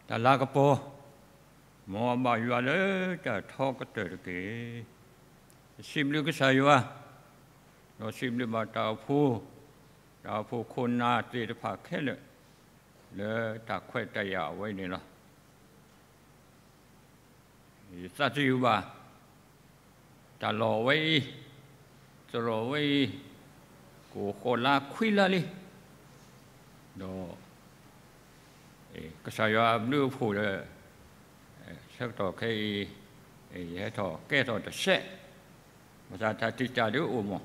တၢ်လၤကပီၤ, မ်အဘၣ်ယွၤလၢတၢ်ထီကတၢၢ်တက့ၢ်. စံးဘျုးကစၢ်ယွၤ, ဒီးစံးဘျုးဘၣ်တၢ်အိၣ်ဖှိၣ်, တၢ်အိၣ်ဖှိၣ်ခိၣ်နၢ်သ့ၣ်တဖၣ်ခဲလၢာ်, လၢတၢ်ခွဲးတၢ်ယာ်အဝဲန့ၣ်လီၤ. ယသးသယုၢ်ဘၣ် တၢ်လီၢ်ဝဲအံၤ, သရိာ်ဝဲအံၤ, ကအိၣ်ဃိးလါခွံလါလံ, ဒီး ကစၢ်ယွၤအဘျုးအဖှိၣ်ဒီး ဆၢကတီၢ်ခဲအံၤ ယဟဲထီၣ်ကဲထီၣ်တစဲး, ဘၣ်ဆၣ်တၢ်တံာ်တာ်ဒုးအိၣ်မး,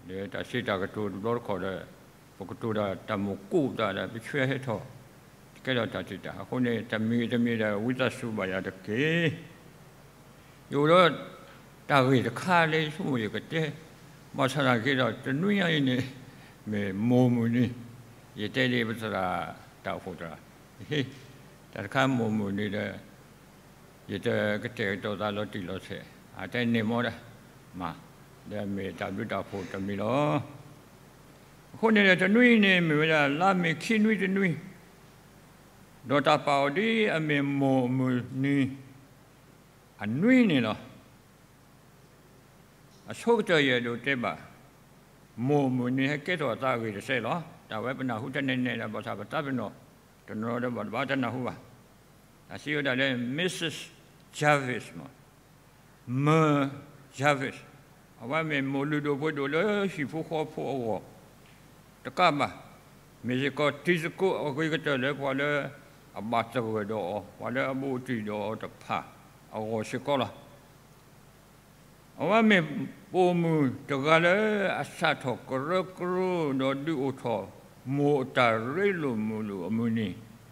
လၢတၢ်စံးတၢ်ကတိၤတဘျီတခီၣ်ဒီး ပကတိၤဒီးတၢ်မိၣ်ကူးသးဒီး ပဆှၢဟဲထီၣ် ကဲထီၣ်တၢ်တံာ်တာ်အဃိန့ၣ် တမံၤတမံၤဒီးဝံသးစူၤဘၣ်ယၤတက့ၢ်. ယအိၣ်ဒီးတၢ်ဂ့ၢ်တခါလၢယဆိကမိၣ်ယကတဲ, ဘၣ်ဆၣ်သနာ်က့ဒီး တနွံညါအံၤန့ၣ် မ့ၢ်မိၢ်မုၢ်နံၤ, ယတဲဒ်ပသရၣ်တၢ်အိၣ်ဖှိၣ်သရၣ်, တၢ်တခါမိၢ်မုၢ်နံၤဒီး ယတကတဲာ်ကတီၤသးလီၤတံၢ်လီၤဆဲး, အတဲန့ၣ်မ့ၢ်ဒၣ်မး, ဒီးမ့ၢ်တၢ်ဘျုးတၢ်ဖှိၣ်တမံၤလီၤ. အဃိန့ၣ်ဒီး တနွံအံၤန့ၣ် မ့ၢ်ဝဲဒၣ်လါမ့ၤခံနွံတနွံ, ဒီးတၢ်ပာ်အီၤဒ်အမ့ၢ်မိၢ်မုၢ်နံၤအနွံန့ၣ်လီၤ. အဆိကတၢၢ်ယအဲၣ်ဒိးတဲဘၣ်, မိၢ်မုၢ်နံၤဟဲကဲထီၣ်အသးအဂ့ၢ်တစဲးလီၤ. တၢ်ဝဲပနၢ်ဟူတနဲၣ်နဲၣ်ဒီး ဘၣ်ဆၣ်ပသးပ့ၤနီၣ် တနီၤဒီးဘၣ်တဘၣ်တနၢ်ဟူဘၣ်. တၢ်စံးဝဲဒၣ်လၢ Missus Jarvis မး, မၢ် Jarvis, အဝဲမ့ၢ်မိၢ်လုၢ်ဒိၣ်ပှ့ၤဒိၣ်လၢဟံၣ်ဖိဃီဖိအဂီၢ် တကးဘၣ်, မ့ၢ်စ့ၢ်ကီးတံၤသကိးအဂ့ၤကတၢၢ်လၢပှၤလၢအဘၣ်သဂၢၢ်ဒီးအီၤ, ပှၤလၢအဘူးအတံၢ်ဒီးအီၤတဖၣ်အဂီၢ်စ့ၢ်ကီးလီၤ. အဝဲမ့ၢ်ပိာ်မုၣ်တဂၤလၢအစးထီၣ်ကရၢကရိဒီးဒုးအိၣ်ထီၣ်မိၢ်အတၢ်ရ့လိာ်မုာ်လိာ်အမုၢ်နံ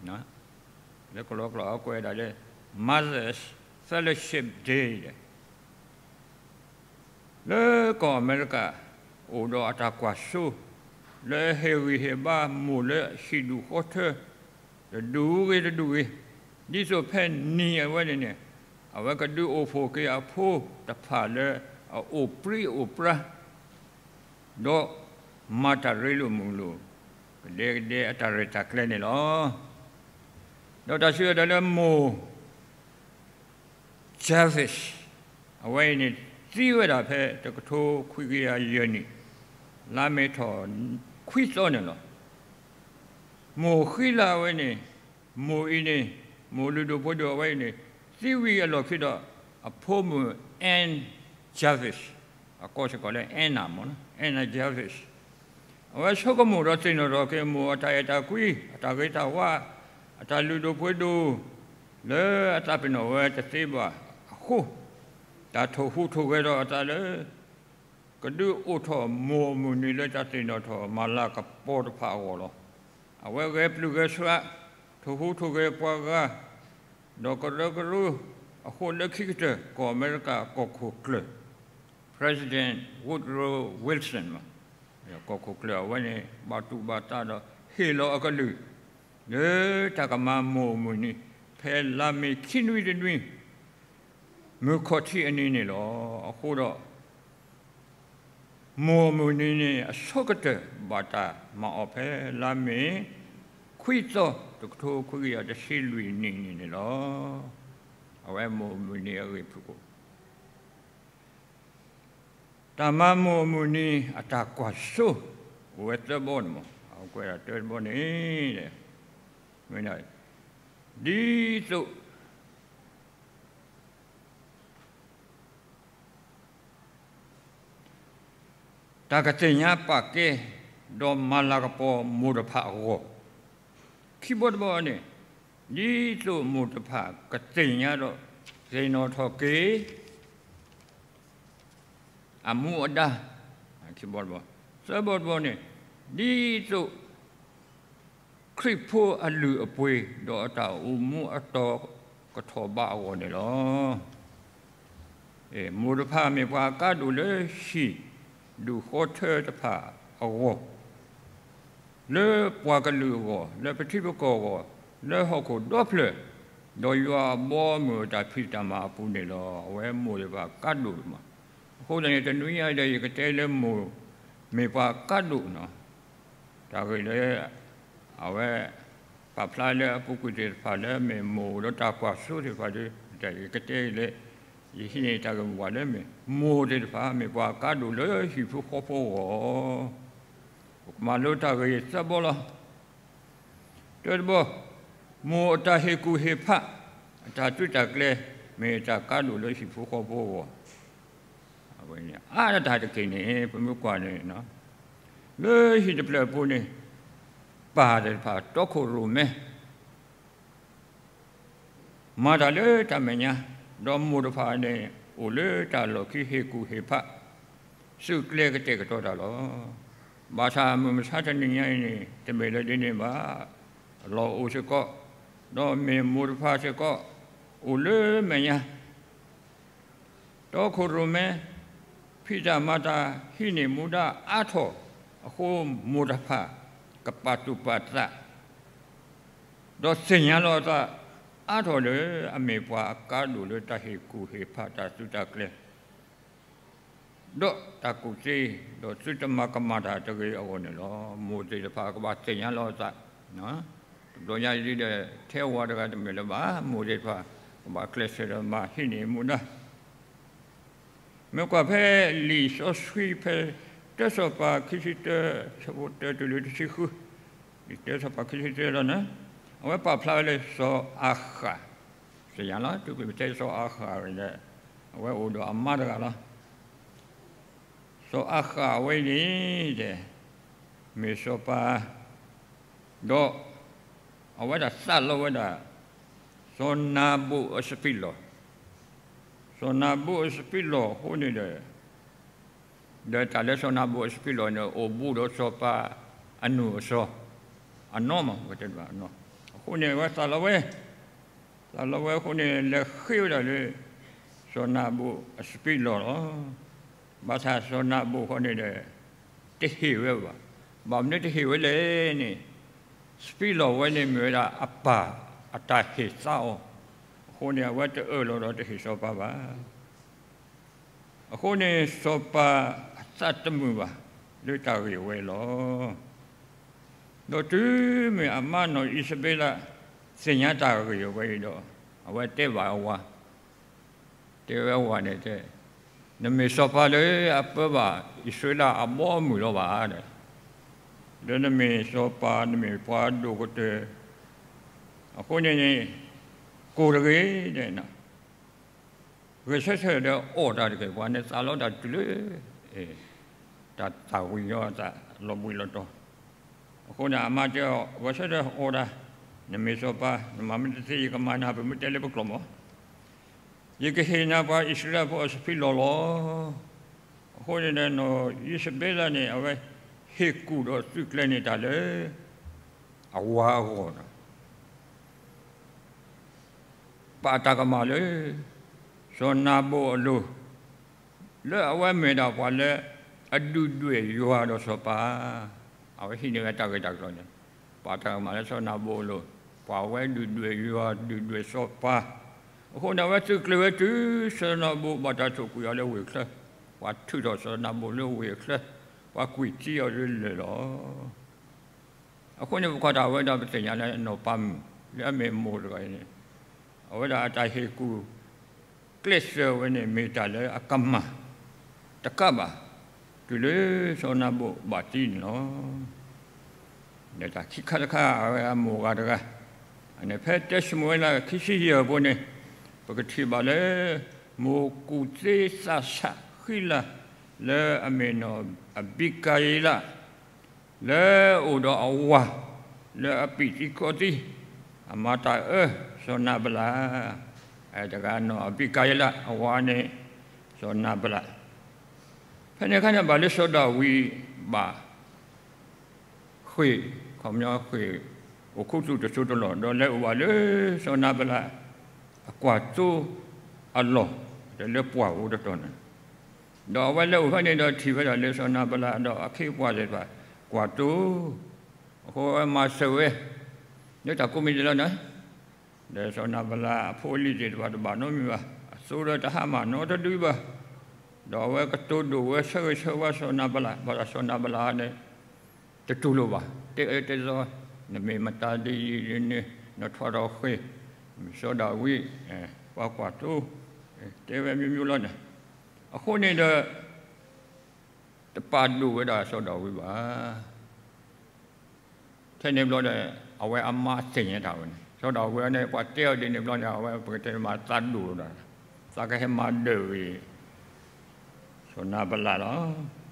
ၤ, လၢကလီကလီအကွဲးဒၣ်လၢ Mother's Fellowship Day လၢကီၢ်အမဲရကၤ အိၣ်ဒီးအတၢ်ကွၢ်စိ လၢဟ့ၣ်ဂံၢ်ဟ့ၣ်ဘါမိၢ်လၢဟံၣ်ဒူၣ်ဃီထၢ တဒူၣ်ဂ့ၤတဒူၣ်ဂ့ၤ, ဒ်သိးဖဲနံၤအဝဲန့ၣ်န့ၣ် အဝဲကဒုးအိၣ်ဖှိၣ်က့ၤအဖိတဖၣ်လၢအအိၣ်ပြံအိၣ်ပြါ ဒီးမၤတၢ်ရ့လိာ်မုာ်လိာ် ကဒဲကဒဲအတၢ်ရဲၣ်တၢ်ကျဲၤန့ၣ်လီၤ. ဒီးတၢ်စံးဝဲဒၣ်လၢမိၢ် Jarvis အဝဲအံၤန့ၣ် သံဝဲဒၣ်ဖဲတကထိခွံကယၤယဲၢ်နံၣ် လါမ့ၤထီၣ်ခွံသီန့ၣ်လီၤ. မိၢ်ဃံလၤအဝဲန့ၣ်, မိၢ်အံၤန့ၣ်, မိၢ်လုၢ်ဒိၣ်ပှ့ၤဒိၣ်အဝဲအံၤန့ၣ် သံဝံၤအလီၢ်ခံဒီး အဖိမုၣ် Ann Jarvis, အကိးစ့ၢ်ကီးလၢ Anna မး, Anna Jarvis, အဝဲဆိကမိၣ်ဒီးသ့ၣ်နီၣ်ထီၣ်က့ၤမိၢ်အတၢ်အဲၣ်တၢ်ကွံ, အတၢ်ဂ့ၤတၢ်ဝါ, အတၢ်လုၢ်ဒိၣ်ပှ့ၤဒိၣ် လၢအသးပ့ၤနီၣ်ဝဲတသ့ဘၣ်အဃိ, တၢ်ထိၣ်ဟူးထိၣ်ဂဲၤဒီးအသးလၢ ကဒုးအိၣ်ထီၣ်မိၢ်အမုၢ်နံၤလၢတၢ်သ့ၣ်နီၣ်ထီၣ်မၤလၤကပီၤတဖၣ်အဂီၢ်လီၤ. အဝဲဂဲၤပျုၢ်ဂဲၤဆှး, ထိၣ်ဟူးထိၣ်ဂဲၤပှၤဂၤ, ဒီးကရၢကရိအဃိ လၢခံကတၢၢ် ကီၢ်အမဲရကၤကီၢ်ခိၣ်ကျၢၢ် President Woodrow Wilson မး, ကီၢ်ခိၣ်ကျၢၢ်အဝဲန့ၣ် ဘၣ်တူၢ်ဘၣ်တၢ်ဒီးဟ့ၣ်လီၤအကလုၢ် လၢတၢ်ကမၤမိၢ်အမုၢ်နံၤ ဖဲလါမ့ၤခံနွံတနွံ မုၢ်ခီၣ်ထံးအနံၤန့ၣ်လီၤ. အဃိဒီး မိၢ်အမုၢ်နံၤန့ၣ် အဆိကတၢၢ်ဘၣ်တၢ်မၤအီၤဖဲလါမ့ၤ ခွံသီ တကထိခွံကယၤတဆံလွံၢ်နံၣ်န့ၣ်န့ၣ်လီၤ. အဝဲမိၢ်အမုၢ်နံၤအဂ့ၢ်ဖုၣ်ကိာ် တၢ်မၤမိၢ်အမုၢ်နံၤအတၢ်ကွၢ်စိ အိၣ်ဝဲသၢဘီန့ၣ်မး, အကွဲးဒၣ်တၢတဘီန့ၣ် ဒ်သိး တၢ်ကသ့ၣ်ညါပာ်ကဲ ဒီးမၤလၤကပီၤမိၢ်တဖၣ်အဂီၢ်, ခံဘီတဘီန့ၣ် ဒ်သိးမိၢ်တဖၣ်ကသ့ၣ်ညါဒီး သ့ၣ်နီၣ်ထီၣ်က့ၤ အမူအဒါ, ခံဘီတဘီ, သၢဘီတဘီန့ၣ် ဒ်သိး ခရံာ်ဖိအလုၢ်အပှ့ၤ ဒီးအတၢ်အိၣ်မူအတီၤကထီၣ်ဘးအဂီၢ်န့ၣ်လီၤ. မိၢ်တဖၣ်မ့ၢ်ပှၤအကါဒိၣ်လၢဟံၣ်ဒူၣ်ဃီထၢတဖၣ်အဂီၢ်, လၢပှၤကလုာ်အဂီၢ်, လၢပထံပကီၢ်အဂီၢ်, လၢဟီၣ်ခိၣ်ဒီဖျၢၣ်, ဒီးယွၤအဘီအမုၢ်အတၢ်ဖံးတၢ်မၤအပူၤန့ၣ်လီၤ. အဝဲမိၢ်မ့ၢ်ပှၤကါဒိၣ်မး. အဃိသတးန့ၣ် တနွံအံၤဒီး ယကတဲလၢမိၢ်မ့ၢ်ပှၤကါဒိၣ်နီၤ, တၢ်ဂ့ၢ်လၢ အဝဲ ပာ်ဖျါလၢအပူၤကွံာ်သ့ၣ်တဖၣ်လၢအမ့ၢ်မိၢ်ဒီးတၢ်ကွၢ်စိသ့ၣ်တဖၣ်ဒီး ယကတဲအံၤလၢ ယဟံးန့ၢ်တၢ်ဂ့ၢ်မိၢ်ပှၢ်လၢမ့ၢ် မိၢ်သ့ၣ်တဖၣ်မ့ၢ်ပှၤအကါဒိၣ်လၢဟံၣ်ဖိဃီဖိအဂီၢ် ပကမၤလိတၢ်ဂ့ၢ်သၢဘီလီၤ. တၢတဘီ, မိၢ်အတၢ်ဟ့ၣ်ကူၣ်ဟ့ၣ်ဖး, အတၢ်သုးတၢ်ကျဲၤ မ့ၢ်တၢ်ကါဒိၣ်လၢဟံၣ်ဖိဃီဖိအဂီၢ် အါတက့ၢ်န့ၣ် ပမ့ၢ်ကွၢ်န့ၣ် လၢဟံၣ်တဖျၢၣ်အပူၤန့ၣ် ပၢ်သ့ၣ်တဖၣ် တီခိၣ်ရိၣ်မဲ မၤတၢ်လၢတၢ်မဲာ်ညါ, ဒီးမိၢ်တဖၣ်န့ၣ် အိၣ်လၢတၢ်လီၢ်ခံဟ့ၣ်ကူၣ်ဟ့ၣ်ဖး သုးကျဲၤကတဲာ်ကတီၤတၢ်လီၤ. ဘၣ်ဆၣ်မုၢ်မဆါတနံၤညါအံၤန့ၣ် တမ့ၢ်လၢဒ်န့ၣ်ဘၣ်. လီၢ်အိၣ်စ့ၢ်ကီး, ဒီးမ့ၢ်မိၢ်တဖၣ်စ့ၢ်ကီး အိၣ်လၢမဲာ်ညါ တီခိၣ်ရိၣ်မဲ ဖံးတၢ်မၤတၢ် ဟံးန့ၢ်မူဒါအါထီၣ်အဃိ မိၢ်တဖၣ် ကပာ်သူၣ်ပာ်သး ဒီးသ့ၣ်ညါလီၤအသးအါထီၣ်လၢ အမ့ၢ်ပှၤအကါဒိၣ်လၢတၢ်ဟ့ၣ်ကူၣ်ဟ့ၣ်ဖး တၢ်သုးတၢ်ကျဲၤ ဒီးတၢ်ကူၣ်သ့, ဒီးသုတမၤကမၣ်တၢ်တဂ့ၤအဂီၢ်န့ၣ်လီၤ. မိၢ်သ့ၣ်တဖၣ်ကဘၣ်သ့ၣ်ညါလီၤအသး, တဘျီညါဒ်ဒီး ထဲဝၤတဂၤတမ့ၢ်လၢၤဘၣ်, မိၢ်သ့ၣ်တဖၣ် ကဘၣ်ကျဲးစၢးဒီးမၤဟံးန့ၢ်မူဒါ မ့ၢ်ကွၢ်ဖဲလံာ်စီဆှံဖဲ တၢစီၤပၤခံဆံတၢ ဆၢဖိတၢတုၤလၢတဆံဃု, လံာ်တၢစီၤပၤခံဆံတၢလီၤန့ၣ်, အဝဲပာ်ဖျါဝဲလၢစီၤအၤဃး, သ့ၣ်ညါလီၤ တုၤကွံာ်ပတဲစီၤအၤဃးဝဲဒီး အဝဲအိၣ်ဒီးအမါတဂၤလီၤ. စီၤအၤဃးဝဲန့ၣ်ဒီး မ့ၢ်စီၤပၤ ဒီး အဝဲဒၣ်သးလီဝဲဒၣ် စီၤနၤဘူၣ်အစပံးလီၢ်, စီၤနၤဘူၣ်အစပံးလီၢ်အဃိန့ၣ်ဒီး ဒီးတၢ်လၢစီၤနၤဘူၣ်အစပံးလီၢ်န့ၣ် အိၣ်ဘူးဒီးစီၤပၤအနူၢ်အစီၤ အနီၢ်မး ပကတဲအနီၢ်, အဃိန့ၣ် အဝဲသးလီဝဲ, သးလီဝဲအဃိန့ၣ် လဲၤဃ့ဝဲဒၣ်လၢ စီၤနၤဘူၣ်အစပံးလီၢ်လီၤ. ဘၣ်ဆၣ်စီၤနၤဘူၣ်ဃီန့ၣ်ဒီး တဟ့ၣ်ဝဲဘၣ်. ဘၣ်မနုၤတဟ့ၣ်ဝဲလဲၣ်န့ၣ်, စပံးလီၢ်ဝဲန့ၣ်မ့ၢ်ဝဲဒၣ်အပၢ်အတၢ်ဟ့ၣ်သါအီၤ, အဃိန့ၣ် အဝဲတအၢၣ်လီၤဒီးတဟ့ၣ်စီၤပၤဘၣ်. အဃိန့ၣ် စီၤပၤအသးတမုာ်ဘၣ် လၢတၢ်ဂ့ၢ်ဝဲလီၤ. ဒီးတုၤမ့ၢ်အမါနီၢ်အံၣ်စဘ့လး သ့ၣ်ညါတၢ်ဂ့ၢ်ဝဲအံၤဒီး အဝဲတဲဘၣ်အဝၤ, တဲဝဲအဝၤန့ၣ်တဲ, နမ့ၢ်စီၤပၤလၢအပၢဘၣ်အံၣ်စရ့လးအဘီအမုၢ်လီၤဘၣ်ဒီး, ဒီးနမ့ၢ်စီၤပၤ နမ့ၢ်ပှၤဒိၣ်ကတၢၢ်, အဃိန့ၣ်န့ၣ် ကိၢ်တဂ့ၤဒီး ဂဲၤဆၢထၢၣ်ဒီးအီၣ်တၢ်တက့ၢ်, ပှၤန့ၣ်သးလီတၢ်တုၤလၢ တၢ်သၣ်ဝံၤညီအသးလီၤဘှံးလီၤတီၤ, အဃိန့ၣ် အမါတဲအီၤ ဂဲၤဆၢထၢၣ်အီၣ်တၢ်, နမ့ၢ်စီၤပၤ နမၤမ့ၢ်တသ့ ယကမၤနၤ ပမ့ၢ်တဲလၢပကျိာ်မး ယကဟ့ၣ်နၤပှၤအံၣ်စရ့လးဖိအစပံးလီၢ်လီၤ. အဃိန့ၣ်ဒီး နီၢ်အံၣ်စဘ့လးန့ၣ် အဝဲဟ့ၣ်ကူၣ်ဒီးသုးကျဲၤန့ၢ်တၢ်လၢ အဝၤအဂီၢ်ဒီး ပာ်တၢ်ကမၣ်လၢ စီၤနၤဘူၣ်အလိၤ, လၢအဝဲမ့ၢ်ဒၣ်ပှၤလၢ အဒုၣ်ဒွဲၣ်ယွၤဒီးစီၤပၤ, အဝဲဟံးန့ၢ်ဝဲတၢ်ဂ့ၢ်တၢ်ကျိၤန့ၣ်, ပာ်တၢ်ကမၣ်လၢစီၤနၤဘူၣ်အလိၤ, ပှၤဝဲဒုၣ်ဒွဲၣ်ယွၤ ဒုၣ်ဒွဲၣ်စီၤပၤ, အဃိန့ၣ် အဝဲသုးကျဲၤဝဲတုၤ စီၤနၤဘူၣ်ဘၣ်တၢ်ထိၣ်ကွံာ်အီၤလၢဝ့ၢ်ချၢ, ပှၤထုးထီၣ်စီၤနၤဘူၣ်လၢဝ့ၢ်ချၢ, ပှၤကွံာ်သံအီၤလၢလၢၢ်လီၤ. အဃိန့ၣ် ပကွၢ်တၢ်ဝဲဒၣ် ပသ့ၣ်ညါလၢနီၢ်ပၤမုၣ် လၢအမ့ၢ်မိၢ်တဂၤအံၤန့ၣ်, အဝဲဒၣ်အတၢ်ဟ့ၣ်ကူၣ် ကျဲးစၢးဝဲန့ၣ် မ့ၢ်တၢ်လၢအကမၣ်တကးဘၣ် တုၤလၢစီၤနၤဘူၣ်ဘၣ်သံန့ၣ်လီၤ. ဒီးတၢ်ခံခါတခါ အဝဲအမိၢ်ဂၤတဂၤ, အန့ၣ်ဖဲတၢၡမူၤအ့လးခံဆံယဲၢ်အပူၤန့ၣ်, ပကထံၣ်ဘၣ်လၢ မိၢ်ကူၣ်သ့သးဆးဃံလၤ လၢအမ့ၢ်နီၢ်အဘံကၤယံလး လၢအအိၣ်ဒီးအဝၤ လၢအပံာ်သံခီသံ, အမၤတၢ်အၢစီၤနၤဘလး, တဂၤနီၢ်အဘံကၤယံလး အဝၤန့ၣ် စီၤနၤဘလး, ဖဲန့ၣ်အခါန့ၣ် ဘၣ်လၢစီၤဒၤဝံးဘၣ် ဃ့ၢ်, ခီပညီဃ့ၢ် အိၣ်ခူသူၣ်တစိၢ်တလီၢ် ဒီးလဲၤအိၣ်ဘၣ်လၢစီၤနၤဘလးအကွၢ်သိအလီၢ်, ဒီးလၢပှၢ်ပူၤတတီၤန့ၣ်, ဒီးအဝဲလဲၤအိၣ်ဖဲန့ၣ်ဒီးထံၣ်ဝဲဒၣ်လၢစီၤနၤဘလးဒီးအခ့အပှၤသ့ၣ်တဖၣ်ကွၢ်သိ, အဃိအဝဲမၤစၢၤဝဲ လၢတၢ်ကိးမံၤဒဲးလီၤန့ၣ်, ဒီးစီၤနၤဘလးအဖိအလံၤသ့ၣ်တဖၣ်တဘၣ်နီတမံၤဘၣ်, အသိဒီးတဟါမၢ်နီတဒုဘၣ်, ဒီးအဝဲကတိၤဒိၣ်ဝဲဆၢဂ့ၤဆၢဝါစီၤနၤဘလး, ဘၣ်ဆၣ်စီၤနၤဘလးန့ၣ် တတူၢ်လိာ်ဘၣ်, တဲအၢတဲသီ နမ့ၢ်မတၤဒ်အံၤဒ်န့ၣ် နထီၣ်ထီၣ်ဃ့ၢ်, စီၤဒၤဝံး ပှၤကွၢ်သိ, တဲဝဲမျိုးမျိုးလီၤန့ၣ်. အဃိန့ၣ်ဒီး တပာ်ဒိၣ်ဝဲဒၣ်စီၤဒၤဝံးဘၣ်. ထဲန့ၣ်ဘျီဒီး အဝဲအမါသ့ၣ်ညါတၢ်ဝဲန့ၣ် စီၤဒၤဝံးန့ၣ် ပှၤတဲအီၤဒ်န့ၣ်ဘျီန့ၣ် အဝဲ ပကတဲမး သးဒိၣ်လီၤဒီး သးကဟဲမၤဒၢးဝံၤ စီၤနၤဘလးလီၤ.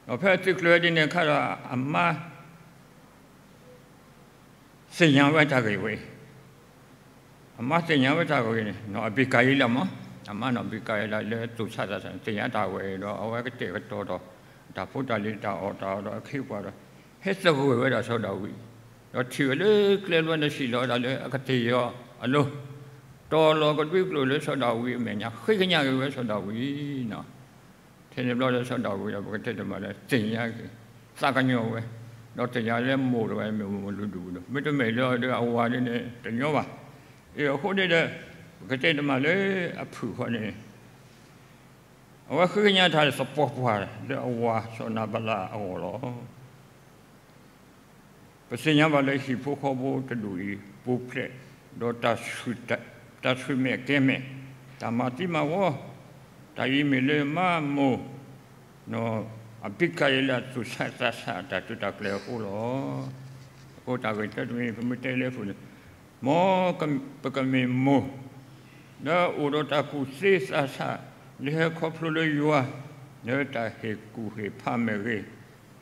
ဒီးဖဲအသုးကျိၤဝဲဒ်န့ၣ်အခါဒီး အမါ သ့ၣ်ညါဝဲတၢ်ဂ့ၢ်ဝဲအံၤ, အမါသ့ၣ်ညါဝဲတၢ်ဂ့ၢ်န့ၣ် နီၢ်အဘံကၤယံလးမး, အမါနီၢ်အဘံကၤယံလးလၢသူၣ်ဆးသးဆးန့ၣ် သ့ၣ်ညါတၢ်ဝဲအံၤဒီး အဝဲကတဲာ်ကတီၤဒီး တၢ်ဖိတၢ်လံၤတၢ်အီၣ်တၢ်အီဒီးအခ့အပှၤဒီး ဟဲသဂၢၢ်ဝဲဒၣ်စီၤဒၤဝံး, ဒီးထံၣ်ဝဲလၢကျဲဘျီန့ၣ် စံၣ်လီၤဝဲဒၣ်လၢအကသ့ၣ်ယီၤအလိၤ, တီၤလီၤကဒွံကျိာ်လၢစီၤဒၤဝံးအမဲာ်ညါ ဃ့ကညးက့ၤဝဲစီၤဒၤဝံးန့ၣ် ထဲန့ၣ်ဘျီဒီးစီၤဒၤဝံးဒီး ပကတဲတမးလၢသ့ၣ်ညါက့ၤ သးကညီၤဝဲ, ဒီးသ့ၣ်ညါလၢမိၢ်တဂၤမ့ၢ်မုၢ်မုၢ်လူၤဒူၣ်ဒူၣ်, မ့တမ့ၢ်လၢအီၤဒီးအဝၤဒ်န့ၣ် တညီဘၣ်. အဃိန့ၣ်ဒီး ပကတဲတမးလၢအဖုၣ်ဃီန့ၣ် အဝဲဃ့ကညးတၢ်သပှၢ်ပှၢ်လၢအဝၤစီၤနၤဘလးအဂီၢ်လီၤ. ပသ့ၣ်ညါဘၣ်လၢဟံၣ်ဖိဃီဖိတဒူၣ်အံၤ ပူၤဖျဲးဒီး တၢ်ဆှုၣ်မဲာ်ကဲမဲာ်, တၢ်မၤသံမၤဝီ, တၢ်အံၤမ့ၢ်လၢမါမိၢ် နီၢ်အဘံကၤယံလးသူၣ်ဆးသးဆးအတၢ်တုၤတၢ်ကျဲၤအဃိလီၤ. အဃိတၢ်ဂ့ၢ်တၢတမံၤ ပမ့ၢ်တဲလၢအပူၤန့ၣ် မ်ပကမ့ၢ်မိၢ် လၢအအိၣ်ဒီးတၢ်ကူၣ်သ့သးဆး လၢဟဲခီဖျိလၢယွၤ လၢတၢ်ဟ့ၣ်ကူၣ်ဟ့ၣ်ဖးမ့ၢ်ဂ့ၤ,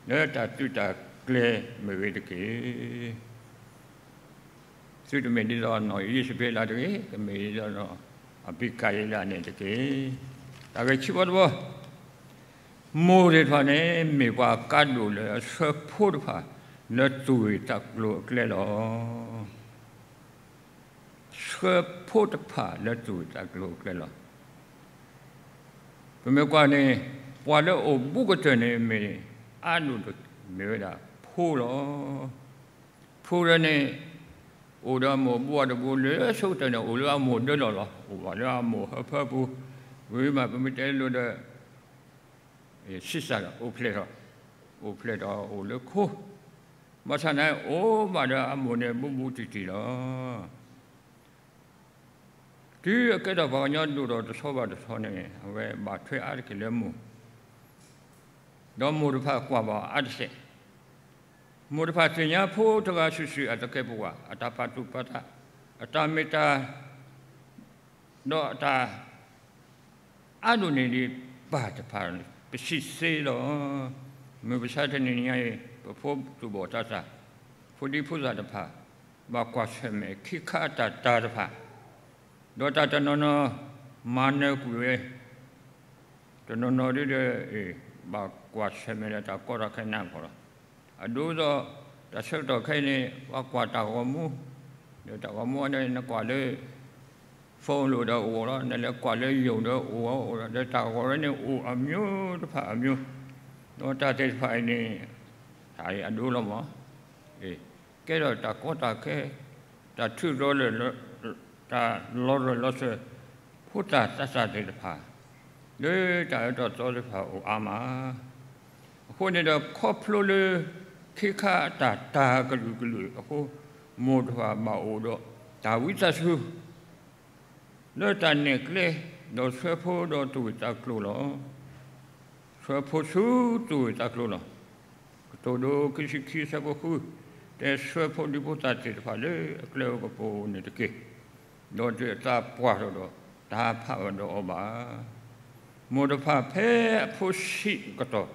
လၢတၢ်တုၤတၢ်ကျဲၤမ့ၢ်ဂ့ၤတက့ၢ်. သုတမ့ၢ်ဒ်သိးနီၢ်ယံးစဘ့းလးတဂ့ၤ, ကမ့ၢ်ဒ်သိးနီၢ်အဘံကၤယံလးန့ၣ်တက့ၢ်. တၢ်ဂ့ၢ်ခံဘီတဘီ, မိၢ်သ့ၣ်တဖၣ်န့ၣ် မ့ၢ်ပှၤကါဒိၣ်လၢအဆှၢဖိတဖၣ် လၢသူၣ်ဂ့ၢ်သးကျိၤအကျဲလီၤ. ဆှၢဖိတဖၣ်လၢသူၣ်ဂ့ၢ်သးကျိၤအကျဲလီၤ. ပမ့ၢ်ကွၢ်န့ၣ် ပှၤလၢအအိၣ်ဘူးကတၢၢ်န့ၣ်မ့ၢ် အါဒိၣ်မ့ၢ်ဝဲဒၣ်ဖိလီၤ. ဖိဒီးန့ၣ် အိၣ်ဒီးအမိၢ်အဘူးအတဘူးလၢအဆိကတၢၢ်န့ၣ် အိၣ်လၢအမိၢ်ဒၢလီၢ်လီၤ. အိၣ်ဘၣ်လၢအမိၢ်ဟၢဖၢပူၤ, ဝံၤမးပမ့ၢ်တဲလိၤဒီး ဆံးစၢ်ဒီးအိၣ်ဖျဲၣ်ထီၣ်, အိၣ်ဖျဲၣ်ထီၣ်အိၣ်လၢခိ, ဘၣ်ဆၣ်န့ၣ် အိၣ်ဘၣ်ဒီးအမိၢ်န့ၣ်ဘူးဘူးတံၢ်တံၢ်လီၤ. တုၤအကဲထီၣ်ပှၤကညီဒိၣ်ထီၣ်တဆီဘၣ်တဆီန့ၣ် အဝဲဘၣ်ထွဲအါတက့ၢ်လၢမိၢ်, ဒီးမိၢ်တဖၣ်ကွၢ်ဘၣ်အါတစဲး, မိၢ်တဖၣ်သ့ၣ်ညါဖိတဂၤစုာ်စုာ်အတၢ်ကဲပဝး, အတၢ်ပာ်သူၣ်ပာ်သး, အတၢ်မ့ၢ်တၢ် ဒီးအတၢ်အါဒိၣ်န့ၢ်ဒံးပၢ်တဖၣ် ပစံးသ့လီၤ. မုၢ်မဆါတနံၤညါအံၤ ပဖိသူၣ်ဘီၣ်သးစၢ်, ဖိဒံဖိသၣ်တဖၣ် ဘၣ်ကွၢ်ဆၢၣ်မဲာ်ခံခါအတၢ်တၢ်တဖၣ်, ဒီးတၢ်တနီၤနီၤ မၤနၢၤကွံာ်ဝဲ တနီၤနီၤဒ်ဒီး ဘၣ်ကွၢ်ဆၢၣ်မဲာ်ဒီးတၢ်ကီတၢ်ခဲနးဖီလီၤ. အဒိဒီး တၢ်ဆၢကတီၢ်ခဲအံၤန့ၣ် ပှၤကွၢ်တၢ်ဂီၤမူ, ဒီးတၢ်ဂီၤမူန့ၣ် နကွၢ်လၢ phone လိၤဒီးအိၣ်လီၤ, နလဲၤကွၢ်လၢရုံဒီးအိၣ်လီၤ, ဒီးတၢ်ဂီၤန့ၣ်အိၣ်အမျိုးတဖၣ်အမျိုး, ဒီးတၢ်သ့ၣ်တဖၣ်အံၤန့ၣ် တၢ်အံၤအဒိလီၤမး, ကဲထီၣ်တၢ်ကီတၢ်ခဲ, တၢ်ထုးလီၤလၢာ် တၢ်လီၤရၢၢ်လီၤစၢၤ ဖိသၣ်သးစၢ်သ့ၣ်တဖၣ် လၢတၢ်အၢတၢ်သီသ့ၣ်တဖၣ်အိၣ်အါမး. အဃိန့ၣ်ဒီး ခီဖျိလၢ ခ့ခါအတၢ်တၢ်ကလုာ်ကလုာ်အဃိ, မိၢ်တဖၣ်ဘၣ်အိၣ်ဒီးတၢ်ဝံသးစူၤ လၢတၢ်နဲၣ်ကျဲ, ဒီးဆှၢဖိဒီးသူၣ်ဂ့ၢ်သးကျိၤလီၤ. ဆှၢဖိဆူသူၣ်ဂ့ၢ်သးကျိၤလီၤ. ကတိၤဒိခံဆံခံဆၢဖိဃု, တဲဆှၢဖိဒံဖိသၣ်သ့ၣ်တဖၣ်လၢအကျဲအကပူၤန့ၣ်တက့ၢ်. ဒီးဒုးအသးပှၢ်ထီၣ်ဒီး တၢ်ဟးဖးအီၤဒီးအီၤဘၣ်. မိၢ်တဖၣ်ဖဲအဖိဆံးကတီၢ်,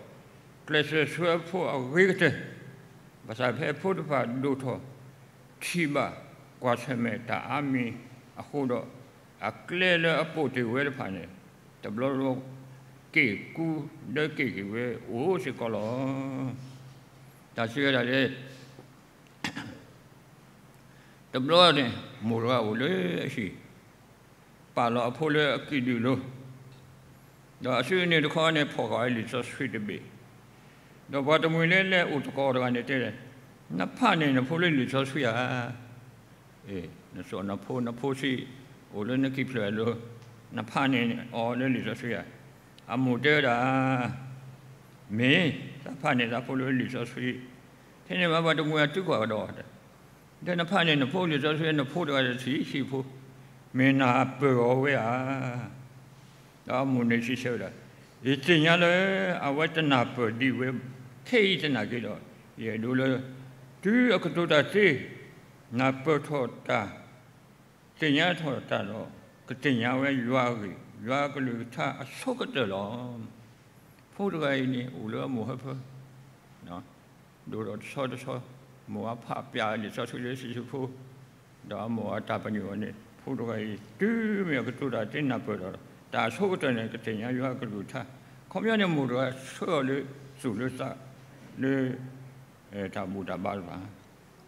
ကျဲးစၢးဆှၢအဖိအဂ့ၤကတၢၢ်, ဘၣ်ဆၣ်ဖဲအဖိတဖၣ်ဒိၣ်ထီၣ် ထံၣ်ဘၣ်ကွၢ်ဆၢၣ်မဲာ်တၢ်အါမံၤအဃိဒီး, အကျဲလၢအပိာ်တ့ၢ်ဝဲတဖၣ်န့ၣ် တဘျီဘျီ က့ၢ်ကူဒၢက့ၢ်က့ၤဝဲအိၣ်စ့ၢ်ကီးလီၤ. တၢ်စံးဝဲဒၣ်လၢ တဘျီန့ၣ် မိၢ်တဂၤအိၣ်လၢအဟံၣ်, ပာ်လီၤအဖိလၢအကံၣ်ဒုၣ်လိၤ, ဒီးအစုန့ၣ်တခီန့ၣ် ဖီၣ်ဃာ်ဝဲလံာ်စီဆှံတဘ့ၣ်, ဒီးပှၤတမှံၤလၢလဲၤအိၣ်သကိးတဂၤန့ၣ်တဲ, နဖးန့ၢ်နဖိလၢလံာ်စီဆှံဧါ. နစိာ်နဖိ နဖိဆံးအိၣ်လၢနကံၢ်ဖျၢၣ်အလိၤ, နဖးန့ၢ်အီၤလၢလံာ်စီဆှံဧါ. အမိၢ်တဲဝဲဒၣ်, မ့ၢ်သးဖးန့ၢ်သးဖိလၢလံာ်စီဆှံ, ထဲန့ၣ်မ့ၢ်ပှၤတမှံၤအတုၤကွၢ်ကဒီး, ဒီးနဖးန့ၣ် နဖိလံာ်စီဆှံ နဖိတဂၤတဆံးဆံးဖိ, မ့ၢ်နၢ်ပၢၢ်အီၤဝဲဧါ. ဒီးအမိၢ်န့ၣ်စံးဆၢဝဲဒၣ်, ယသ့ၣ်ညါလၢအဝဲတနၢ်ပၢၢ်ဒံးဝဲခဲအံၤသနာ်က့ဒီး, ယအဲၣ်ဒိးလၢ တုၤအကတိၤတၢ်သ့, နၢ်ပၢၢ်ထီၣ်တၢ် သ့ၣ်ညါထီၣ်တၢ်ဒီး ကသ့ၣ်ညါဝဲယွၤအဂ့ၢ်, ယွၤအကလုၢ်ကထါအဆိကတၢၢ်လီၤ. ဖိတဂၤအံၤန့ၣ် အိၣ်လၢအမိၢ်ဟၢဖၢ ဒိၣ်ဒီးတဆီတဆီ, မိၢ်အဖးပျၢ်လံာ်စီဆှံလၢစံးဆူဖိ, ဒီးအမိၢ်အတၢ်ပညိၣ်အီၤန့ၣ် ဖိတဂၤအံၤ တုၤမ့ၢ်အကတိၤတၢ်သ့နၢ်ပၢၢ်ဒီး တၢ်အဆိကတၢၢ်န့ၣ် ကသ့ၣ်ညါယွၤအကလုၢ်ကထါ, ခီပညီန့ၣ် မိၢ်တဂၤဆှၢအီၤလၢသူၣ်လၢသးလၢ တၢ်ဘူၣ်တၢ်ဘါတဖၣ်,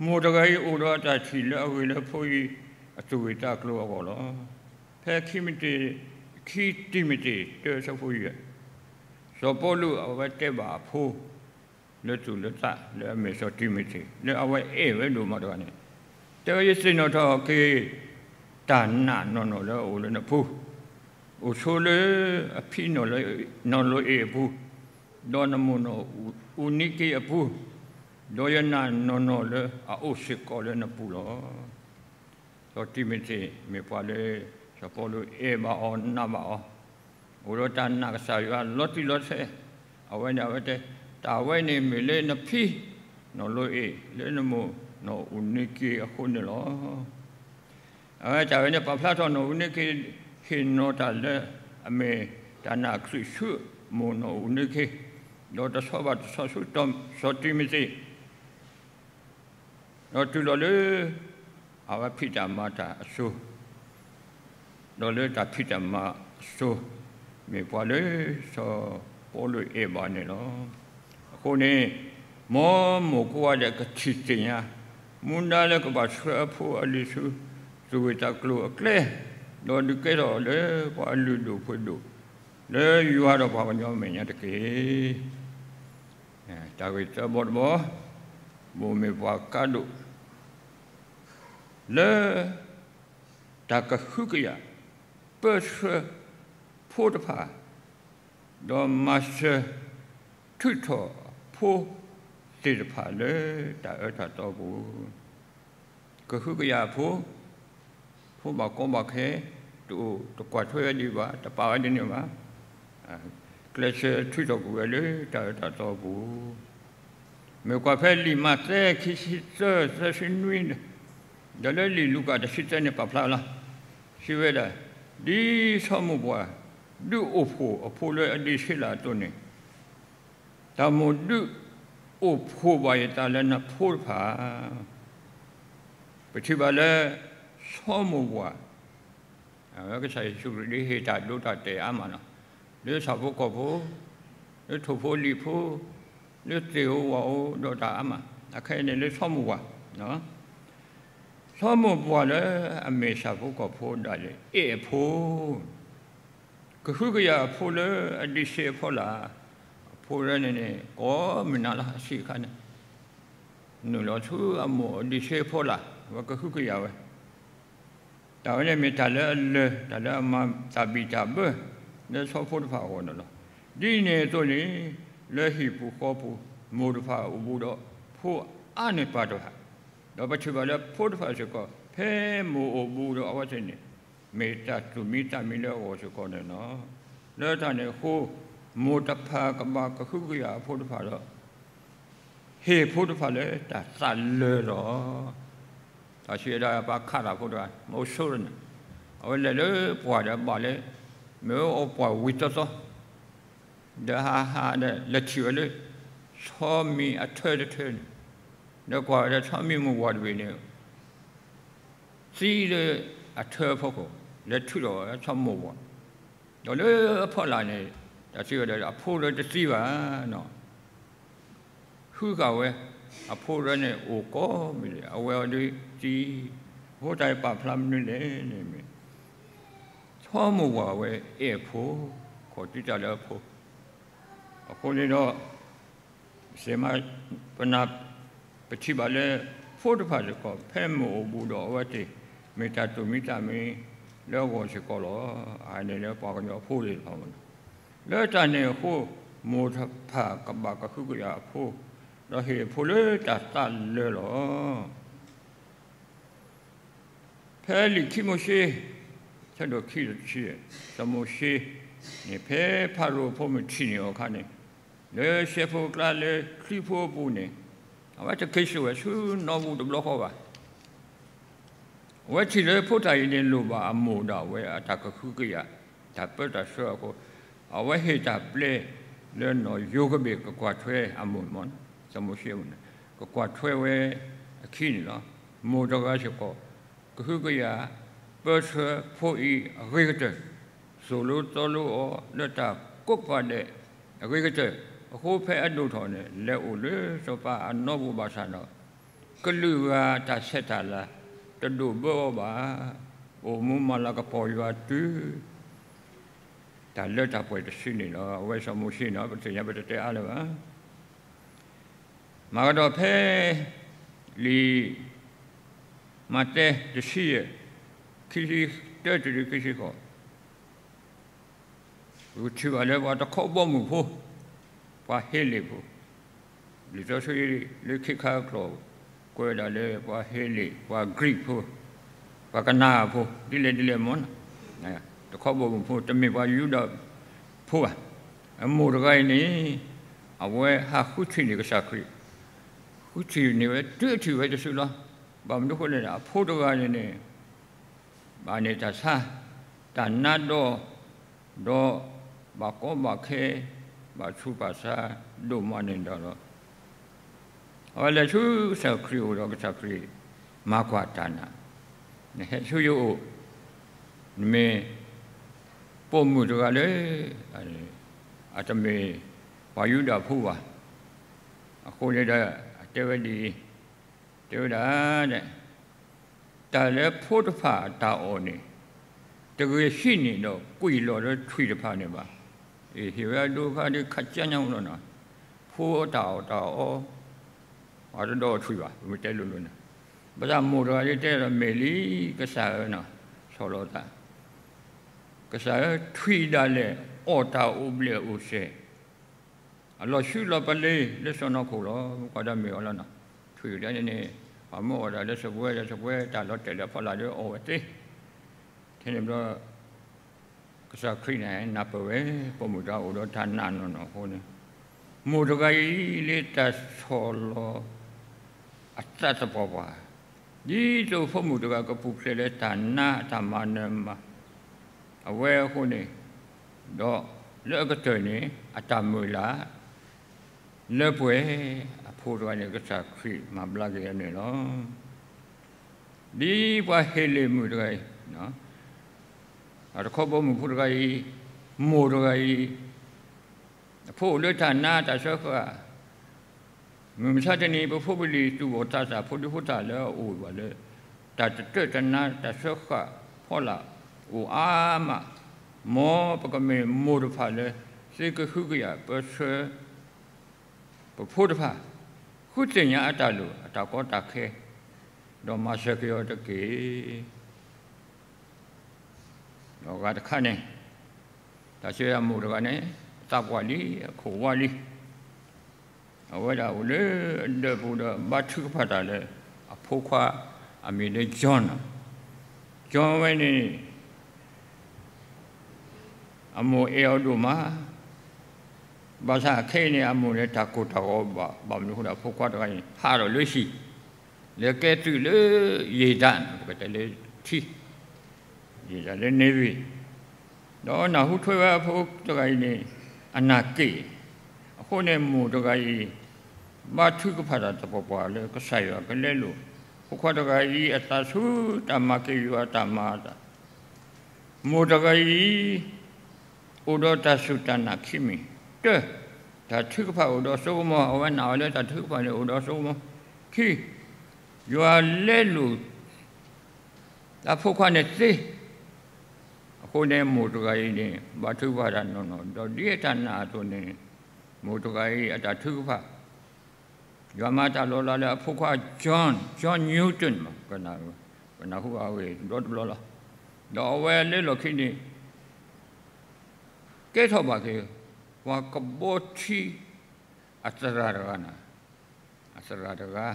မိၢ်တဂၤအံၤအိၣ်ဒီးအတၢ်ထံၣ်လၢအဂ့ၤလၢဖိအံၤအသူၣ်ဂ့ၢ်သးကျိၤအဂီၢ်လီၤ. ဖဲခံမသ့း, ခံတံၤမသ့း တၢ အဆၢဖိယဲၢ်, စီၤပီလူးအဝဲတဲဘၣ်အဖိ လၢသူၣ်လၢသးလၢအမ့ၢ်စီၤတံၤမသ့း လၢအဝဲအဲၣ်ဝဲဒိၣ်မးတဂၤန့ၣ်, တဲဝဲ ယသ့ၣ်နီၣ်ထီၣ်က့ၤ တၢ်နာ်နီၢ်နီၢ်လၢအအိၣ်လၢနဖိ, အိၣ်ဆိးလၢအဖံနီၣ်လိအ့ၣ်အပူၤ, ဒီးနမိၢ်နီၢ်အူနံက့အပူၤ, ဒီးယနာ်နီၢ်နီၢ်လၢအအိၣ်စ့ၢ်ကီးလၢနပူၤလီၤ. စီၤတံၤမသ့းမ့ၢ်ပှၤလၢ စီၤပီလူးအဲၣ်ဘၣ်အီၤနာ်ဘၣ်အီၤ, အိၣ်ဒီးတၢ်နာ်ကစၢ်ယွၤလီၤတံၢ်လီၤဆဲး, အဝဲန့ၣ်အဝဲတဲ, တၢ်ဝဲန့ၣ်မ့ၢ်လၢနဖံ, နီၣ်လိအ့ၣ် လၢနမိၢ်နီၢ်အူနံက့အဃိန့ၣ်လီၤ. အဝဲတၢ်ဝဲန့ၣ် ပာ်ဖျါထီၣ်နီၢ်အူနံက့ ဟ့ၣ်နီၤတၢ်လၢ အမ့ၢ်တၢ်နာ်ခရံာ်ဆူမိၢ်နီၢ်အူနံက့, ဒီးတဆီဘၣ်တဆီဆူစီၤတံၤမသ့း ဒီးတုၤလီၤလၢ အဝဲဖံးတၢ်မၤတၢ်အစိၤ, ဒီးလၢတၢ်ဖံးတၢ်မၤအစိၤ မ့ၢ်ပှၤလၢစီၤပီလူးအဲၣ်ဘၣ်န့ၣ်လီၤ. အဃိန့ၣ် မ်မိၢ်ကိးဂၤဒဲးကထံၣ်သ့ၣ်ညါ မူဒါလၢကဘၣ်ဆှၢအဖိအလံၤဆူ သူၣ်ဂ့ၢ်သးကျိၤအကျဲ, ဒီးဒုးကဲထီၣ်လၢပှၤလုၢ်ဒိၣ်ပှ့ၤဒိၣ် လၢယွၤဒီးပှၤကညီအမဲာ်ညါတက့ၢ်. တၢ်ဂ့ၢ်သၢဘီတဘီ, မိၢ်မ့ၢ်ပှၤကါဒိၣ် လၢ တၢ်ကဟုကယာ် ပၢဆှၢဖိတဖၣ်, ဒီးမၤစၢၤထုးထီၣ်အဖိ သ့ၣ်တဖၣ်လၢတၢ်အၢတၢ်သီပူၤ, ကဟုကယာ်အဖိ, ဖိဘၣ်ကီဘၣ်ခဲ, တအိၣ်တကွၢ်ထွဲဝဲဒံးဘၣ်, တပာ်ဝဲဒ်န့ၣ်ဘၣ်, ကျဲးစၢးထုးထီၣ်ကွံာ်ဝဲလၢတၢ်အၢတၢ်သီပူၤ မ့ၢ်ကွၢ်ဖဲလံာ်မးသဲ ခံဆံသၢ သၢဆံနွံ, ဒီးလၢလံာ်လူၤကၣ် တဆံသၢန့ၣ် ပာ်ဖျါလီၤ. စံးဝဲဒၣ်, ဒ်စီၤမိၢ်ပှၢ် ဒုးအိၣ်ဖှိၣ်အဖိလၢအဒံးဆ့လၢ်အသိးန့ၣ်, တၢ်မိၣ်ဒုးအိၣ်ဖှိၣ်ဘၣ်ယသးလၢနဖိတဖၣ်, ပထံၣ်ဘၣ်လၢ စီၤမိၢ်ပှၢ် ကစၢ်ယ့ၣ်ၡူးခရံာ်ဒ်ဟ့ၣ်တၢ်ဒိတၢ်တဲာ်အါမးလီၤ. လၢဆၣ်ဖိကီၢ်ဖိ, လၢထိၣ်ဖိလံာ်ဖိ, လၢသ့ၣ်ဧိၤဝၣ်ဧိၤဒီးတၢ်အါမး, အခဲအံၤန့ၣ်လၢစီၤမိၢ်ပှၢ်, စီၤမိၢ်ပှၢ်လၢအမ့ၢ်ဆၣ်ဖိကီၢ်ဖိဒၣ်လဲာ် အဲၣ်အဖိ ကဟုကယာ်အဖိလၢအဒံးဆ့အဖီလာ်, အဖိလၢန့ၣ်န့ၣ် ကိးမုၢ်နၤလီၤ အဆံးအခါန့ၣ်, နုာ်လီၤဆူအမိၢ်အဒံးဆ့အဖီလာ်, အဝဲကဟုကယာ်ဝဲ တၢ်ဝဲန့ၣ်မ့ၢ်တၢ်လၢအလၢာ် တၢ်လၢအမၤတၢ်ဘံၣ်တၢ်ဘၢ လၢဆီဖိတဖၣ်အဂီၢ်န့ၣ်လီၤ. ဒ်န့ၣ်အသိးန့ၣ် လၢဟံၣ်ပူၤဃီပူၤ မိၢ်တဖၣ်အိၣ်ဘူးဒီးဖိအါန့ၢ်ပၢ်တဖၣ်, ဒီးပထံၣ်ဘၣ်လၢဖိတဖၣ်စ့ၢ်ကီး ဖဲမိၢ်အိၣ်ဘူးဒီးအဝဲသ့ၣ်န့ၣ် မ့ၢ်တၢ်သူၣ်မံသးမံလၢအဂီၢ်စ့ၢ်ကီးန့ၣ်လီၤ. လၢတၢ်န့ၣ်အဃိ မိၢ်တဖၣ်ကဘၣ်ကဟုကယာ်အဖိတဖၣ်ဒီး ဟ့ၣ်ဖိတဖၣ်လၢတၢ်သးလၢာ်လီၤ. တၢ်ဆံးဝဲဒၣ်ပှၤခးတၢ်ဖိတဂၤ မ့ၢ်အိၣ်ဆိန့ၣ်, အဝဲလဲၤလၢပှၢ်ဒီးဘၣ်လၢ မ့ၢ်အီၣ်ပှၢ်ဝံၤသီသီ, ဒီးဟးဟးဒီးလဲၤထံၣ်ဝဲလၢ ဆီမံၤအထၢတထၢန့ၣ်, ဒီးကွၢ်ဝဲဒီးဆီမံၤမုၢ်ဝၤတဘ့ၣ်န့ၣ် သံလၢအထၢအဖီခိၣ် လဲၤထုးထီၣ်ဝဲဆီမုၢ်ဝၤ, ဒီးလၢအဖီလာ်န့ၣ် တၢ်စံးဝဲဒၣ်အဖိဒီးတသံဘၣ်နီၤ ဟုဃာ်ဝဲ အဖိလၢန့ၣ်အိၣ်ကိးမုၢ်နံၤ အဝဲအီၤဒ်သံ, အဃိတၢ်အံၤပာ်ဖျါမနုၤလဲၣ်န့ၣ်မ့ၢ် ဆီမိၢ်ပှၢ်ဝဲအဲၣ်အဖိ, ခိးတံၢ်တၢ်လၢအဖိ, အဃိန့ၣ်ဒီး စ့မး ပနၢ် ပထံၣ်ဘၣ်လၢ ဖိတဖၣ်စ့ၢ်ကီး ဖဲမိၢ်အိၣ်ဘူးဒီးအဝဲသ့ၣ် မ့ၢ်တၢ်သူၣ်မံသးမံလၢအဂီၢ်စ့ၢ်ကီးလီၤ. အန့ၣ်လၢပှၤကညီအဖိသ့ၣ်တဖၣ်မ့ၢ်နီၤ, လၢတၢ်န့ၣ်အဃိ မိၢ်တဖၣ်ကဘၣ်ကဟုကယာ်အဖိ, ဒီးဟ့ၣ်အဖိလၢတၢ်သးလၢလီၤ. ဖဲလံာ်ခံမိၤၡ့ ဆၢဒိၣ်ခံဒီးတဆံ, စီၤမိၤၡ့န့ၣ် ဖဲဖၤရိၤအဖိမုၣ်ထံၣ်န့ၢ်အီၤအခါန့ၣ်, လၢရှဲဖိအကျါလၢချံဖိအပူၤန့ၣ်, အဝဲတက့ၤစိာ်ဝဲဆူနီၣ်ပူၤတဘျီဃီဘၣ်. အဝဲထံၣ်လၢဖိသၣ်အံၤန့ၣ်လိၣ်ဘၣ်အမိၢ်ဒီးအဝဲအတၢ်ကဟုကယာ်, တၢ်ပၢတၢ်ဆှၢအဃိ, အဝဲဟ့ၣ်တၢ်ပျဲလၢနီၢ်ယိၤကဘ့ၣ်ကကွၢ်ထွဲအမိၢ်, စီၤမိၤၡ့အမိၢ်န့ၣ် ကကွၢ်ထွဲဝဲအခံန့ၣ်လီၤ. မိၢ်တဂၤစ့ၢ်ကီး ကဟုကယာ်ပၢဆှၢဖိအံၤအဂ့ၤကတၢၢ်, သိၣ်လိသီလိအီၤလၢတၢ်ကိးကပၤဒဲးအဂ့ၤကတၢၢ်, အဃိဖဲအဒိၣ်ထီၣ်န့ၣ် လဲၤအိၣ်လၢစီၤပၤအနီပူၤဘၣ်ဆၣ်ဒီး ကလုာ်ဂၤတၢ်ဆဲးတၢ်လၤတဒိၣ်ဘၢအီၤဘၣ်. အိၣ်မူမၤလၤကပီၤယွၤတုၤ တၢ်လၢတၢ်ပှဲၤတစုန့ၣ်လီၤ. အဝဲစီၤမိၤၡ့န့ၣ် ပသ့ၣ်ညါပတတဲအါလၢၤဘၣ်. မၤကဒီးဖဲလံာ်မးသဲတဆံယဲၢ် ခံဆံတၢတုၤခံဆံဃိး ပကထံၣ်ဘၣ်လၢပှၤတခီဘီမုၢ်ဖိ, ပှၤဟ့လ့ၣ်ဖိ, လံာ်စီဆှံလၢခ့ခါအကျိာ် ကွဲးဝဲဒၣ်လၢပှၤဟ့လ့ၣ်, ပှၤ Greek ဖိ, ပှၤကနၤအၣ်ဖိ ဒ်လဲၣ်ဒ်လဲၣ်မ့ၢ်နီၤ, တခီဘီမုၢ်ဖိ တမ့ၢ်ပှၤယူဒၤဖိဘၣ်. အမိၢ်တဂၤအံၤန့ၣ် အဝဲဟးဃုထံၣ်န့ၢ်ကစၢ်ခရံာ်, ဃုထံၣ်န့ၢ်ဝဲတုၤထံၣ်ဝဲတစုလီၤ. ဘၣ်မနုၤအဃိလဲၣ်န့ၣ် အဖိတဂၤန့ၣ်န့ၣ် ဘၣ်န့ၢ်တၢ်ဆါ, တၢ်နါဒီး, ဒီးဘၣ်ကီဘၣ်ခဲ, ဘၣ်ဆူးဘၣ်ဆါဒိၣ်မးန့ၣ်ဒီးလီၤ. အဝဲလဲၤဆူကစၢ်ခရံာ်အအိၣ်ဒီးကစၢ်ခရံာ်မၤကွၢ်တၢ်နာ်, နဟဲဆူယအိၣ်, နမ့ၢ်ပိာ်မုၣ်တဂၤလၢ အတမ့ၢ်ပှၤယူဒၤဖိဘၣ်. အဃိန့ၣ်ဒီး အတဲဝဲဒ်အံၤ, တဲဝဲဒၣ် တၢ်လၢဖိတဖၣ်အတၢ်အီၣ်န့ၣ် တဂ့ၤဟံးန့ၢ်ဒီးကွံာ်လီၤလၢထွံၣ်တဖၣ်န့ၣ်ဘၣ်. အ့ၣ် ဟ့ၣ်ဝဲအဒိခါဒ်ခးကၠါညါမ့ၢ်လီၤနီၤ, ဖိအတၢ်အီၣ်တၢ်အီ ပှၤတဒီးထွံၣ်ဘၣ်, ပမ့ၢ်တဲလိၤလိၤန့ၣ်, ဘၣ်ဆၣ်မိၢ်တဂၤဒ်တဲဒီး မ့ၢ်လံကစၢ်ဧၢနီၤ, ဆီၣ်လီၤသး, ကစၢ်ဧၢ ထွံၣ်ဒၣ်လဲာ်အီၣ်တၢ်အိၣ်ဘျဲၣ်အိၣ်စဲၣ် အလီၤဆှုလီၤပလ့ၤလၢစီၢ်နီၤခိၣ်လီၤ. ကွၢ်ဒၣ်မ့ၢ်အီၤလီၤနီၤ, ထွံၣ်ဒၣ်န့ၣ်န့ၣ် ပှၤမၢအီၣ်ဒၣ်လၢစပွဲဒီး စပွဲတၢ်လီၤတဲာ်လၢဖီလာ်ဒီးအီၣ်ဝဲသ့. ထဲန့ၣ်ဘျီ ကစၢ်ခရံာ်န့ၣ် နၢ်ပၢၢ်ဝဲ ပိာ်မုၣ်တဂၤအိၣ်ဒီးတၢ်နာ်နီၢ်နီၢ်အဃိန့ၣ်, မိၢ်တဂၤအံၤလၢတၢ်ဆီၣ်လီၤအသးသပှၢ်ပှၢ်, ဒ်သိးဖိမုၣ်တဂၤကပူၤဖျဲးလၢတၢ်နါအတၢ်မၤနၢၤမၤ အဝဲအဃိန့ၣ်, ဒီးလၢအကတၢၢ်န့ၣ် အတၢ်မုၢ်လၢ် လၢပှဲၤ အဖိတဂၤန့ၣ် ကစၢ်ခရံာ်မၤဘျါက့ၤအီၤန့ၣ်လီၤ. ဒ်ပှၤဟ့လ့ၣ်မုၣ်တဂၤအံၤ, အတခီဘီမုၢ်ဖိတဂၤအံၤ, မိၢ်တဂၤအံၤ, အဖိအိၣ်လၢတၢ်နါတၢ်စၢဃာ်, မုၢ်မဆါတနံၤ ပဖိပလံၤသူၣ်ဘီၣ်သးစၢ် ဖိဒံဖိသၣ်လၢအအိၣ်ဘၣ်လၢ တၢ်တတၢၢ်တနါတၢ်စၢဃာ်ဖီလာ် အိၣ်အါမး, မ်ပကမ့ၢ်မိၢ်တဖၣ်လၢ သုကဟုကယာ်ပၢဆှၢ ပဖိတဖၣ် ဃုသ့ၣ်ညါအတၢ်လိၣ်အတၢ်ကီတၢ်ခဲ, ဒီးမၤစၢၤက့ၤအီၤတက့ၢ်. ဒီးအဂၤတခါန့ၣ်, တၢ်စံးဝဲဒၣ်မိၢ်တဂၤန့ၣ် အသးပှၢ်လံ အခိၣ်ဝါလံ, အဝဲဒၣ်အိၣ်လၢအဒၢးပူၤဒီး ဘါထုကဖၣ်တၢ်လၢအဖိခွါအမံၤလၢ John, John ဝဲန့ၣ် အမိၢ်အဲၣ်အီၤဒိၣ်မး, ဘၣ်ဆၣ်ခဲအံၤန့ၣ် အမိၢ်န့ၣ်တၢ်ကိၢ်တၢ်ဂီၤဘၣ်, ဘၣ်မနုၤအဃိဒီး အဖိခွါတဂၤန့ၣ် ဟးထီၣ်လၢဟံၣ်, လဲၤကဲသုးလၢယံာ်တၢ်န့ၣ် ပကတဲလၢထံ, ယံာ်တၢ်လၢ Navy, ဒီးနၢ်ဟူထွဲဝဲအဖိတဂၤအံၤန့ၣ် အနၢ်က့ၣ်, အဃိန့ၣ်မိၢ်တဂၤအံၤ ဘါထုကဖၣ်တၢ်သပှၢ်ပှၢ်လၢကစၢ်ယွၤကလဲလိာ် ဖိခွါတဂၤအံၤအသးဆူတၢ်မၤက့ၤယွၤတၢ်မၤအသး မိၢ်တဂၤအံၤ အိၣ်ဒီးတၢ်စူၢ်တၢ်နာ်ခံမံၤ, တၢ, တၢ်ထုကဖၣ်အိၣ်ဒီးစိကမီၤ, အဝဲနာ်အီၤလၢတၢ်ထုကဖၣ်န့ၣ်အိၣ်ဒီးစိကမီၤ, ခံ, ယွၤလဲလိာ် တၢ်ဖိခွါန့ၣ်သ့, အဃိန့ၣ်မိၢ်တဂၤအံၤန့ၣ် ဘါထုကဖၣ်တၢ်နီၢ်နီၢ်, ဒီးဒ်အတၢ်နာ်အသိးန့ၣ် မိၢ်တဂၤအံၤအတၢ်ထုကဖၣ် ယွၤမၤတၢ်လီၤလးလၢအဖိခွါ John, John Newton မး, ပနၢ်ဟူအဂ့ၢ်ဒီတဘျီလီၤ. ဒီးအဝဲလၢလီၢ်ခံန့ၣ် ကဲထီၣ်ဘၣ်က့ၤ ပှၤကဘီထံအသရၣ်တဂၤန့ၣ်, အသရၣ်တဂၤ,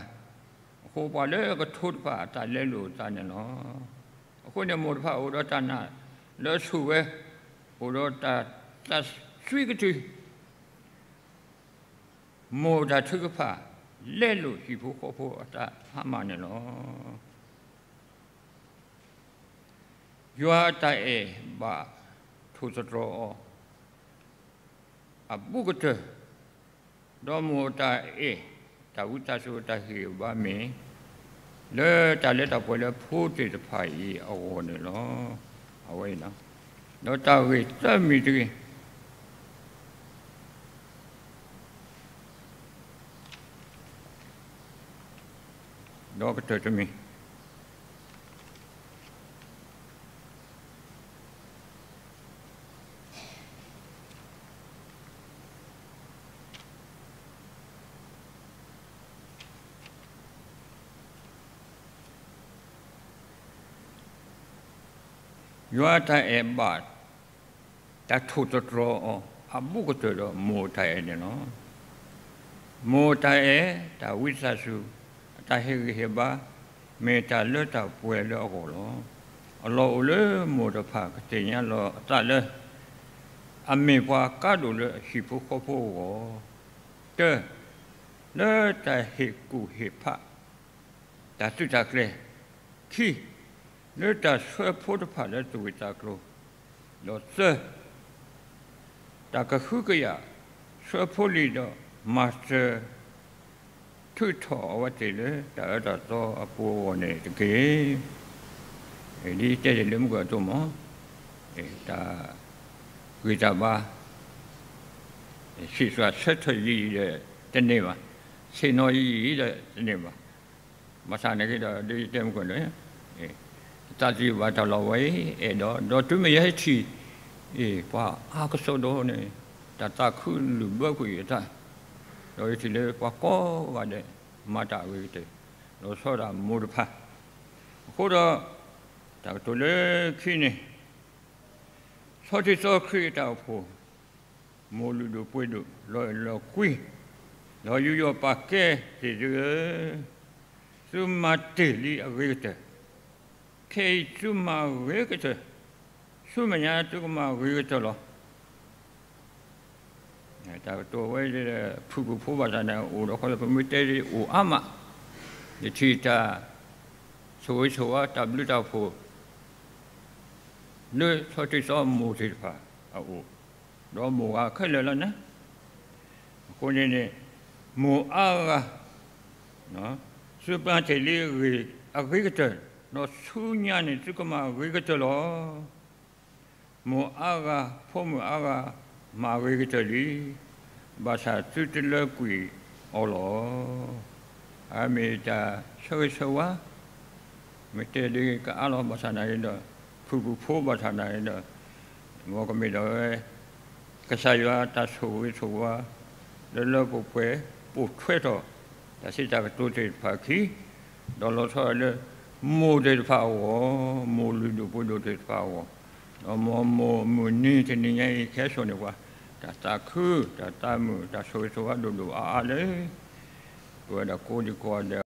အဃိပှၤလၢကထိတဖၣ်အတၢ်လဲလိာ်အသးန့ၣ်လီၤ. အဃိန့ၣ်မိၢ်တဖၣ်အိၣ်ဒီးတၢ်နာ်လၢအဆိၣ်ဝဲ, အိၣ်ဒီးတၢ်သးစွံကတုၤ, မိၢ်တၢ်ထုကဖၣ် လဲလိာ်ဟံၣ်ဖိဃီဖိအတၢ်ဟါမၢ်န့ၣ်လီၤ. ယွၤအတၢ်အဲၣ်ဘၣ်ထိၣ်သတြီၤအီၤ အဘူးကတၢၢ်, ဒီးမိၢ်အတၢ်အဲၣ် တၢ်ဝံသးစူၤအတၢ်ဟ့ၣ်ဂံၢ်ဟ့ၣ်ဘါမ့ၢ် လၢတၢ်လၢတၢ်ပှဲၤလၢဖိသ့ၣ်တဖၣ်အံၤအဂီၢ်န့ၣ်လီၤ. အဝဲအံၤ, ဒီးတၢ်ဂ့ၢ်သၢမံၤတဂ့ၤ ဒီးကတၢၢ်တမံၤ ယွၤအတၢ်အဲၣ်ဘၣ် တၢ်ထိၣ်သတြီၤအီၤ အဘူးကတၢၢ်ဒီးမိၢ်အတၢ်အဲၣ်န့ၣ်လီၤ. မိၢ်အတၢ်အဲၣ် တၢ်ဝံသးစူၤ အတၢ်ဟ့ၣ်ဂံၢ်ဟ့ၣ်ဘါ မ့ၢ်တၢ်လၢတၢ်ပှဲၤလၢအဂီၢ်လီၤ. အလီၢ်အိၣ်လၢမိၢ်တဖၣ်ကသ့ၣ်ညါလီၤအသးလၢ အမ့ၢ်ပှၤကါဒိၣ်လၢအဟံၣ်ဖိဃီဖိအဂီၢ်, တၢ, လၢတၢ်ဟ့ၣ်ကူၣ်ဟ့ၣ်ဖး တၢ်သုးတၢ်ကျဲၤ, ခံ, လၢတၢ်ဆှၢဖိတဖၣ်လၢသူၣ်ဝံၣ်သးကျိၤ, ဒီးသၢ, တၢ်ကဟုကယာ်ဆှၢဖိလံၤဒီးမၤစၢၤ ထုးထီၣ်အဝဲသ့ၣ်လၢတၢ်အၢတၢ်သီအပူၤအဂီၢ်န့ၣ်တက့ၢ်. ဒ်တဲတ့ၢ်လၢမုၢ်ကၢၢ်အသိးမး, တၢ်ဂံၢ်တၢ်ဘါ ဆံးစှၤဆၢထၢၣ်ယံာ်ဒီးတန့ၢ်ဘၣ်, ဆ့ၣ်နီၤယံာ်ဒီးတန့ၢ်ဘၣ်. ဘၣ်ဆၣ်န့ၣ်က့ဒီး ဒ်ယတဲမုၢ်ကၢၢ်န့ၣ်, တၢ်သံဘၣ်တၢ်လီၤဝဲအံၤ အဲၣ်ဒိး ဒီးတုၤမ့ၢ်ယဟဲထံၣ် ပှၤအါကစီဒီန့ၣ် တၢ်သးခုလုၢ်ဘၢကွံာ်အသး, ဒီးယထံၣ်လၢပှၤကိးဂၤဒဲး မၤတၢ်အဂ့ၤကတၢၢ်, လီၤဆီဒၣ်မိၢ်တဖၣ်. အဃိဒီး တၢ်ကတိၤလၢခံန့ၣ် ဆီထံသီခရံာ်အတၢ်အိၣ်ဖှိၣ် မိၢ်လုၢ်ဒိၣ်ပှ့ၤဒိၣ် လီၤအဲၣ်လီၤကွံ ဒီးယူးယီၣ်ပာ်ကဲသ့ၣ်သုဧၢ, သုမၤတ့ၢ်လံအဂ့ၤကတၢၢ်, ခဲအံၤသုမၤဂ့ၤကတၢၢ်, ဆူမဲာ်ညါသုကမၤဂ့ၤကတၢၢ်လီၤ. တၢ်ကတိၤဝဲ ဖုၣ်ကိာ်ဖိဘၣ်ဆၣ်န့ၣ် အိၣ်ဒီးခီလၢပမ့ၢ်တဲဒ်အိၣ်အါမး, ယထံၣ်တၢ်ဆိၣ်ဂ့ၤဆိၣ်ဝါတၢ်ဘျုးတၢ်ဖှိၣ် လၢဆီထံသီမိၢ်သ့ၣ်တဖၣ်အအိၣ်, ဒီးမိၢ်ဂၤခဲလၢာ်လီၤန့ၣ်. အဃိန့ၣ်န့ၣ် မိၢ်အါဂၤ သုပာ်တ့ၢ်လံအဂ့ၤကတၢၢ်, ဒီးဆူညါန့ၣ်သုကမၤဂ့ၤကတၢၢ်လီၤ. မိၢ်အါဂၤ ဖိမုၣ်အါဂၤ မၤဂ့ၤကတၢၢ်လံ, ဘၣ်ဆၣ်သုတလၢကွံာ်အီၤလီၤ. အမ့ၢ်တၢ်ဆၢဂ့ၤဆၢဝါ, မ့ၢ်တဲဒ်ကအါလီၤဘၣ်ဆၣ်နၤအံၤဒီး, ဖုၣ်ကိာ်ဖိဘၣ်ဆၣ်နၤအံၤဒီး, မ်ကမ့ၢ်ဒၣ်ဝဲ ကစၢ်ယွၤတၢ်ဆိၣ်ဂ့ၤဆိၣ်ဝါ လၢလၢပှဲၤပှဲၤ ပိာ်ထွဲထီၣ် တၢ်စံးတၢ်ကတိၤသ့ၣ်တဖၣ်အခံ, ဒီးလီၤဆီဒၣ်လၢ မိၢ်သ့ၣ်တဖၣ်အဂီၢ်, မိၢ်လုၢ်ဒိၣ်ပှ့ၤဒိၣ်သ့ၣ်တဖၣ်အဂီၢ်, ဒီးမ်မိၢ်မုၢ်နံၤတနံၤညါအံၤ ကဟဲစိာ်န့ၢ်ပှၤ တၢ်သးခု တၢ်သးမုာ် တၢ်ဆိၣ်ဂ့ၤဆိၣ်ဝါဒိၣ်ဒိၣ်အါအါလၢ ပဝဲဒၣ်ကိးဒံကိးဂၤဒဲး